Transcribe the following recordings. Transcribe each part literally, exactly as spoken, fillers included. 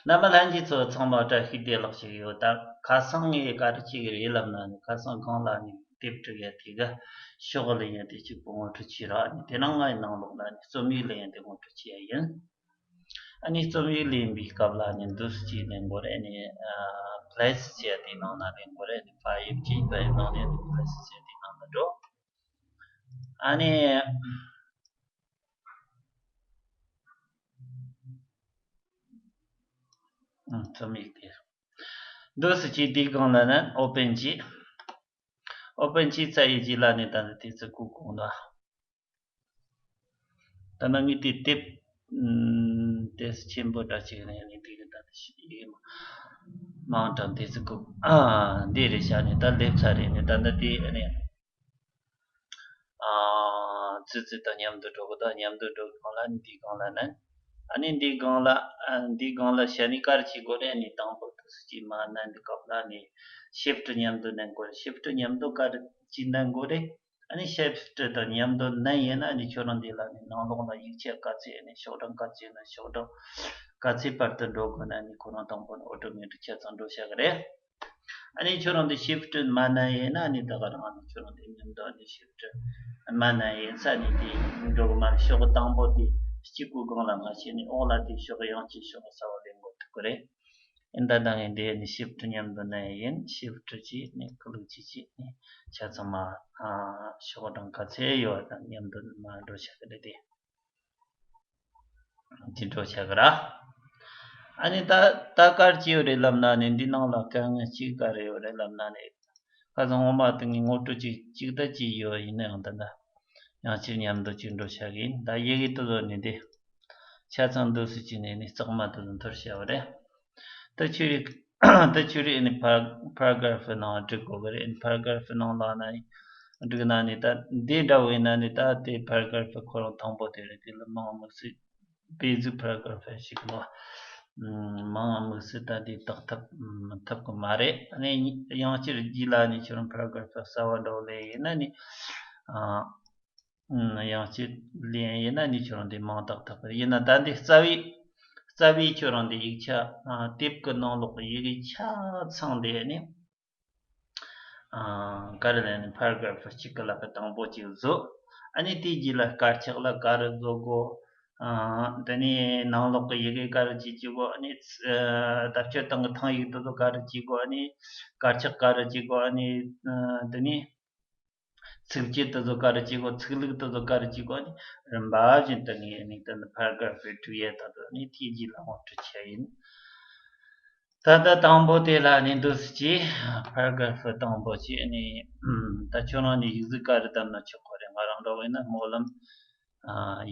རྣམ་པ་ལྷན་རྒྱས་ཚོ་ཚང་མ་བཀྲ་ཤིས་བདེ་ལེགས་ཞུ་གི་ཡོད། ད་ཁ་སང་ངས་ག་རེ་བྱེད་ཀྱི་རེད་ལབ་ན་ནི། ཁ་སང་སྒང་ལ་ནི་དེབ་འབྲི་ཡ་དེ་ག་ཤོག་ལེན་ཡ་དེ་གཅིག་པུ་ངོ་སྤྲོད་བྱས་ར་ནི། དེ་ནང་ང་ཡི་ནང་ལོགས་ལ་ནི་རྩོམ་ཡིག་ལེན་ཡ་དེ་ངོ་སྤྲོད་བྱས་ཡ་ཡིན། ཨ་ནི་རྩོམ་ཡིག་ལེན་པའི་སྐབས་ལ་ནི་འདུག་སེ་བྱས་ལེན་དགོས་རེད། ཨ་ནི་ཨ་པི་ལེ་སི་བྱས་དེ་ནང་ན་ལེན་དགོས་རེད། ཨ་ནི་ཕ་ཡིབ་ཀྱི་ཕ་ཡིབ་ནང་ནས་ཨ་ནི་པི་ལེ་སི་བྱས་དེ་ནང་ལ་འགྲོ། ཨ་ནི་ཨ་རྩོམ་ཡིག་དེ་འདུག་སེ་བྱས་དེའི་སྒང་ལ་ནི་ཨོ་པན་བྱས། ཨོ་པན་བྱས་ཚར་བའི་རྗེས་ལ་ནི་ད་ནི་དེ་ཚོ་བཀོད་དགོས་འདུག་ད་ནི་ངས་དེ་དེབ་ཨམ་དེ་ཆེན་པོ་འདྲ་ཅིག་ནས་ནི་དེ་གི་ད་ནི་ཡིག་མང་དྲགས་དེ་ཚོ་བཀོད། ཨ་འདི་རེད་བྱས་ནི་ད་སླེབས་ཚར་རེད། ནི་ད་ནི་དེ་ནི་ཨ་ནི་ཨ་ཙི་ཙི་དང་མཉམ་དུ་འགྲོ་གི་འདུག་མཉམ་དུ་འགྲོ་གི་སྒང་ལ་འདིའི་སྒང་ལ་ནི། ཨ་ནི་འདིའི་སྒང་ལ་ཨ་འདིའི་སྒང་ལ་བྱས་ནི་ག་རེ་བྱེད་དགོས་རེད། ནི་དང་པོ་འདུག་སེ་བྱས་མར་མནན་དུས་སྐབས་ལ་ནི་ཤིབ་ཊི་མཉམ་དུ་མནན་དགོས་རེད། ཤིབ་ཊི་མཉམ་དུ་ག་རེ་བྱས་མནན་དགོས་རེད། ཨ་ནི་ཤིབ་ཊི་དང་མཉམ་དུ་མནན་ཡིན་ན་ཨ་ནི་ཁྱོད་རང་འདི་ལ་ནི་ནང་ལོགས་ལ་ཡིག་ཆ་ག་ཚད་ཨ་ནི་ཤོག་གྲངས་ག་ཚད་ནས་ཤོག་གྲངས་ག་ཚད་བར་དུ་འགྲོ་དགོས་ན་ཨ་ནི་ཁོ་རང་དང་པོ་ནས་ཨོ་ཊོ་མེ་ཊིག་ཆ་ཚང་འགྲོ་བྱ་གི་རེད། ཨ་ནི་ཁྱོད་རང་འདི་ཤིབ་ཊི་མ་མནན་ཡིན་ན་ཨ་ནི་ད་ག་རང་ཨ་ནི་ཁྱོད་རང་འདི་མཉམ་དུ་ཨ་ནི་ཤིབ་ཊི་མ་མནན་ཡིན་ས་ནི་དེ་འགྲོ་གི་མ་རེད། ཤོག་དང་པོ་དེ་གཅིག་པུའི་སྒང་ལ་མ་བྱས་ནས་འོག་ལ་དེ་ཤོག་ཡང་གཅིག་ཤོག་གསར་པ་ལེན་དགོས་ཐུག་གི་རེད། ཨིན་ད་ད་ངས་འདི་ནི་ཤིབ་ཊི་མཉམ་དུ་མནན་ཡིན། ཤིབ་ཊི་གཅིག་ནི་ཀླིག་གཅིག་གཅིག་ནི་ཆ་ཚང་མ་ཨ་ཤོག་གྲངས་ག་ཚད་ཡོད་དང་མཉམ་དུ་མར་འགྲོ་བྱ་གི་རེད་དེ། འདི་འགྲོ་བྱ་གི་ར། ཨ་ནི་ད་ད་ག་རེ་བྱས་ཡོད་རེད་ལབ་ན་ནི་འདི་ནང་ལ་དཀའ་ངལ་གཅིག་ག་རེ་ཡོད་རེད་ལབ་ན་ནི། ཁ་སང་སྔོན་མ་དེ་ངས་ངོ་སྤྲོད་ཅིག་ཅིག་ད་ཅིག་ཡོད། ཡིན་ནའང་ད་ལྟ་ཡང་ཅིག་མཉམ་དུ་ཅིག་འགྲོ་བྱ་གི་ཡིན། ད་ཡི་གེ་དེ་ཚོ་ནི་འདི་ཆ་ཚང་འདུག་སེ་བྱས་ནས་ནི་གཙང་མ་དེ་ཚོ་འཐོར་བྱ་བ་རེད། ད་ཆོས་རིག་ད་ཆོས་རིག་ནི་པ་པ་ར་གྷ་ར་ཕི་ནང་བསྒྲིག་དགོས་གི་རེད། པ་ར་གྷ་ར་ཕི་ནང་ལ་ན་བསྒྲིགས་ན་ནི་ད་འདི་འདྲ་བོ་ཡིན་ན་ནི་ད་དེ་པ་ར་གྷ་ར་ཕི་ཁོ་རང་དང་པོ་དེ་རེད། དེ་ལ་མང་མི་སྲིད། པེ་ཟིག་པ་ར་གྷ་ར་ཕི་ཞིག་ལ་མང་མི་སྲིད། ད་དེ་བཏགས་ཐབས་མི་ཐུབ་གི་མ་རེད། ཨ་ནི་ཡང་སྤྱིར་རྒྱུད་ལ་ནི་ཁྱོད་རང་པ་ར་གྷ་ར་ཕི་གསར་པ་འདྲ་བོ་ལེན་ཡིན་ན་ནི་ཨ། ཡང་སྤྱིར་ལེན་ཡིན་ན་ནི་ཁྱོད་རང་འདི་མང་དག་དག་པར་ཡིན་ན། ད་འདི་རྩ་བའི་རྩ་བའི་ཁྱོད་རང་འདི་ཡིག་ཆ་ཨ་དེབ་ཀྱི་ནང་ལོགས་ཀྱི་ཡི་གེ་ཆ་ཚང་འདི་ནི་ཨ་ག་རེ་ལབ་ན་པ་ར་གྷ་ར་ཕི་གཅིག་གི་ལ་ཁ་དང་པོ་གཅིག་བཟོ། ཨ་ནི་དེའི་རྗེས་ལ་དཀར་ཆག་ལ་ག་རེ་བཟོ་དགོས། ཨ་དེ་ནས་ནང་ལོགས་ཀྱི་ཡི་གེ་ག་རེ་བྱེད་ཀྱི་དགོས། ཨ་ནི་ཚ་ཨ་བརྡ་སྤྱོད་སྟངས་ཀྱི་ཐང་ཡིག་དེ་ཚོ་ག་རེ་བྱེད་དགོས། ཨ་ནི་དཀར་ཆག་ག་རེ་བྱེད་དགོས། ཨ་ནི་ཨ་དེ་ནས། ཚིགས་བཅད་དེ་ཚོ་ག་རེ་བྱེད་དགོས། ཚིག་ལྷུག་དེ་ཚོ་ག་རེ་བྱེད་དགོས། ནི་རིམ་པ་བཞིན་དུ་ངས་ནི་དེ་ནི་པ་ར་གྷ་ར་ཕི་བསྒྲིགས་ཡས་ད་དུ་ནི་དེའི་རྗེས་ལ་ངོ་སྤྲོད་བྱས་ཡིན། ད་ལྟ་དང་པོ་དེ་ལ་ནི་འདུག་སེ་བྱས། པ་ར་གྷ་ར་ཕི་དང་པོ་བྱས་ནི་ད་ཁྱོད་རང་ནི་ཡིག་གཟུགས་ག་རེ་བདམས་ན་ཆོག་གི་རེད། ང་རང་འདྲ་བོ་ཡིན་ན་སྨོན་ལམ་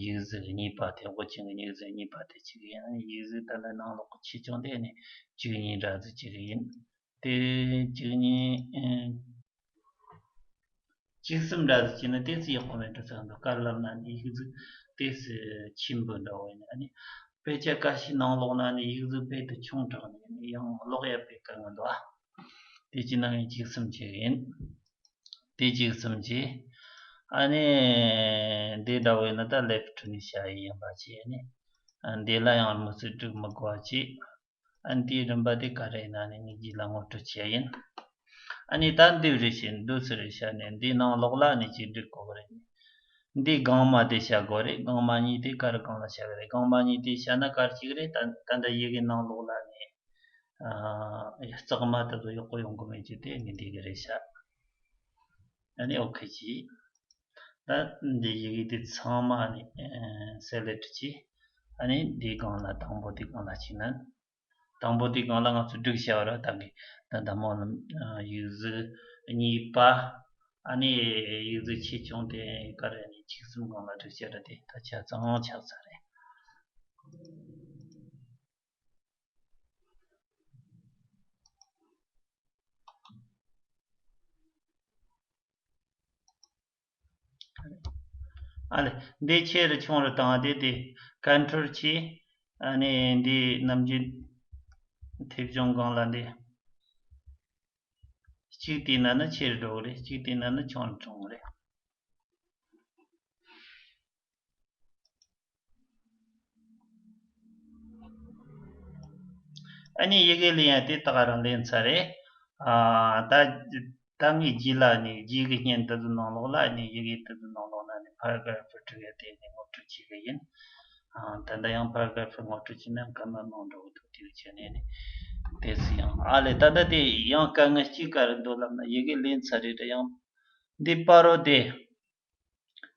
ཡིག་གཟུགས་གཉིས་པ་དེ། དབུ་ཅན་གྱི་ཡིག་གཟུགས་གཉིས་པ་དེ་བྱེད་ཀྱི་ཡིན། ཡིག་གཟུགས་ད་ལྟ་ནང་ལོགས་ཀྱི་ཆེ་ཆུང་དེ་ནི་བཅུ་གཉིས་འདྲ་ཟིག་བྱེད་ཀྱི་ཡིན། དེ་བཅུ་གཉིས། བཅུ་གསུམ་འདྲ་ཟིག་བྱས་ན་ཏོག་ཙམ་ཡག་པོ་མེད་འགྲོ་ས་འདུག་ག་རེ་ལབ་ན་ནི་ཡིག་གཟུགས་ཏོག་ཙམ་ཆེན་པོ་འདྲ་བོ་ཡིན། ཨ་ནི་དཔེ་ཆ་ཁ་ཤས་ནང་ལོགས་ན་ནི་ཡིག་གཟུགས་དཔེ་དེ་ཆུང་དྲགས་ནས་ནི་ཡང་ཀློག་ཡ་དཔེ་དཀའ་ངལ་འདུག་ཨ། དེ་བྱས་ན་ངས་བཅུ་གསུམ་བྱེད་ཀྱི་ཡིན། དེ་བཅུ་གསུམ་བྱས། ཨ་ནི་འདི་འདྲ་བོ་ཡིན་ན་ད་ལེབ་ཊི་ནས་བྱ་ཡི་ཡིན་པ་བྱས་ནི། ཨ་འདི་ལ་ཡང་མི་སྲིད་བསྒྲིགས་མི་དགོས་པ་བྱས། ཨ་ནི་དེའི་རིམ་པ་དེ་ག་རེ་ཡིན་ན་ནི་ངས་རྗེས་ལ་ངོ་སྤྲོད་བྱས་ཡིན། ཨ་ནི་ད་འདི་རེ་བྱས། འདུག་སེ་རེ་བྱས་ནས་འདིའི་ནང་ལོགས་ལ་ནི་ཅིག་བསྒྲིགས་དགོས་ཀྱི་རེད། འདིའི་སྒང་མ་དེ་བྱ་དགོས་རེད། སྒང་མ་གཉིས་དེ་ག་རེ་སྒང་ལ་བྱ་གི་རེད། སྒང་མ་གཉིས་དེ་བྱས་ན་ག་རེ་བྱེད་ཀྱི་རེད། ད་ད་ལྟ་ཡི་གེ་ནང་ལོགས་ལ་ནི་ཨ་གཙང་མ་དེ་ཚོ་ཡག་པོ་ཡོང་གི་མེད་རྒྱུ་དེ་ངས་འདི་གི་རེད་བྱས། ཨ་ནི་ཨོ་ཁེ་བྱས། ད་འདི་ཡི་གེ་དེ་ཚང་མ་ནི་ཨ་སེ་ལེག་ཊི་བྱས། ཨ་ནི་འདིའི་སྒང་ལ་དང་པོ་དེའི་སྒང་ལ་བྱས་ན། དང་པོ་དེའི་སྒང་ལ་ང་ཚོས་བསྒྲིགས་བྱས་པ་ར། ད་གི་ད་ལྟ་སྨོན་ལམ་ཡིག་གཟུགས་གཉིས་པ། ཨ་ནི་ཡིག་གཟུགས་ཆེ་ཆུང་དེ་ག་རེ་ནི་བཅུ་གསུམ་སྒང་ལ་བསྒྲིགས་བྱས་ར། དེ་ད་ཆ་ཚང་ཆགས་ཚར་རེད། ཨ་ལེ། འདི་ཆེ་རུ་ཆུང་རུ་བཏང་། དེ་དེ་ཀོན་ཊོལ་གྱིས། ཨ་ནི་འདི་ནམ་རྒྱུན་མཐེབ་གཞོང་སྒང་ལ་འདི་གཅིག་བལྟས་ན་ནི་ཆེ་རུ་འགྲོ་གི་རེད། གཅིག་བལྟས་ན་ནི་ཆུང་རུ་གཏོང་གི་རེད། ཨ་ནི་ཡི་གེ་ལེན་ཡ་དེ་ད་ག་རང་ལེན་ཚར་རེད། ཨ་ད་ད་ངས་རྗེས་ལ་ནི་རྗེས་ཀྱི་བརྙན་དེ་ཚོ་ནང་ལོགས་ལ་ནི་ཡི་གེ་དེ་ཚོ་ནང་ལོགས་ན་ནི་paragraph བྲི་ཡ་དེ་ནི་ངོ་སྤྲོད་བྱེད་གི་ཡིན། ཨ་ད་ལྟ་ཡང་paragraph ངོ་སྤྲོད་བྱས་ན་ག་ན་ནང་འགྲོ་གི་འདུག་དེ་བྱས་ནས་ནི་དེ་སུ་ཡང་ཨ་ལས་ད་ལྟ་དེ་ཡང་དཀའ་ངལ་གཅིག་ག་རེ་འདུག་ལབ་ན་ཡི་གེ་ལེན་ཚར་རེད་ཡང་འདི་པར་རོ་དེ་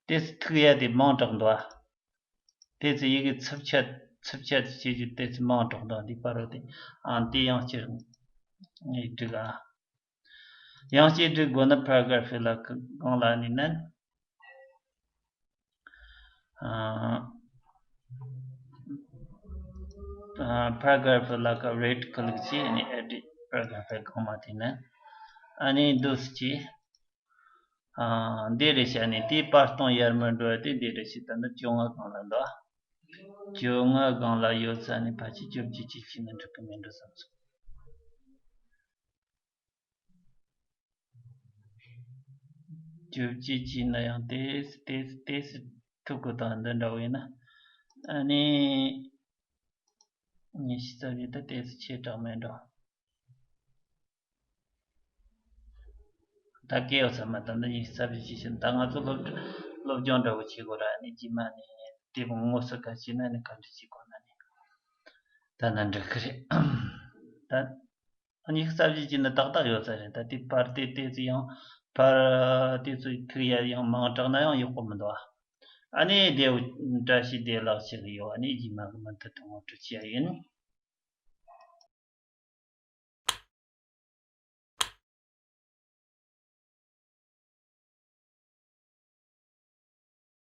དེ་སུ་ཐུག་ཡ་དེ་མང་དྲགས་འདུག་ཨ། དེ་ཚོ་ཡི་གེ་ཚབ་ཆད་ཚབ་ཆད་བྱེད་རྒྱུ་དེ་ཚོ་མང་དྲགས་འདུག་འདི་པར་རོ་དེ་ཨ་འདི་ཡང་སྤྱིར་ངས་འགྲིག་ཨ། ཡང་སྤྱིར་འགྲིག་དགོས་ན་paragraph ལ་གང་ལ་ནི་ནན། ཨ་ཨ་paragraph ལ་ཀ་right click བྱས་ནས་edit paragraph གང་མ་དེ་ནན། ཨ་ནི་འདུག་སེ་བྱས། ཨ་འདི་རེད་བྱས་ནས་དེའི་པར་སྟོང་ཡར་མར་འགྲོ་བ་དེ་འདི་རེད་བྱས་ད་ནི་བཅོ་ལྔ་སྒང་ལ་འདུག་བཅོ་ལྔ་སྒང་ལ་ཡོད་ས་ནས་ཕལ་ཆེར་བཅོ་བརྒྱད་ཅིག་བྱས་ན་འགྲིག་གི་མིན་འགྲོ་བསམ་སོང་། བཅོ་བརྒྱད་བྱས་ན་ཡང་ཏོག་ཙམ་ཏོག་ཙམ་ཏོག་ཙམ་ཐུག་གི་དང་འདི་འདྲ་བོ་ཡིན་ན། ཨ་ནི། ཉི་ཤུ་རྩ་བཞི་ད་ཏོག་ཙམ་ཆེ་དྲགས་མེད་འགྲོ། ད་སྐྱེ་བ་ཚང་མ་ད་ནི་ཉི་ཤུ་རྩ་བཞི་བྱས་ཤིང་ད་ང་ཚོ་སློབ་སློབ་སྦྱོང་འདྲ་བོ་བྱེད་དགོས་ར་ནི་རྗེས་མ་ནི་དེ་མོ་དངོས་སུ་ག་བྱས་ན་ནི་ག་འདྲ་བྱེད་དགོས་ན་ནི་ད་ན་འགྲིག་གི་རེད། ད། ཉི་ཤུ་རྩ་བཞི་བྱས་ན་ཏག་ཏག་ཡོད་ས་རེད་ད་དེ་པར་དེ་དེ་ཚོ་ཡང་པར་དེ་ཚོ་ཐུག་ཡ་ཡང་མང་དྲགས་ན་ཡང་ཡག་པོ་མི་འདུག་ཨ། ཨ་ནི་དེ་བཀྲ་ཤིས་བདེ་ལེགས་ཞིག་ཡོད་ཨ་ནི་རྗེས་མ་གི་མུ་མཐུད་དུ་ངོ་སྤྲོད་བྱེད་ཡ་ཡིན།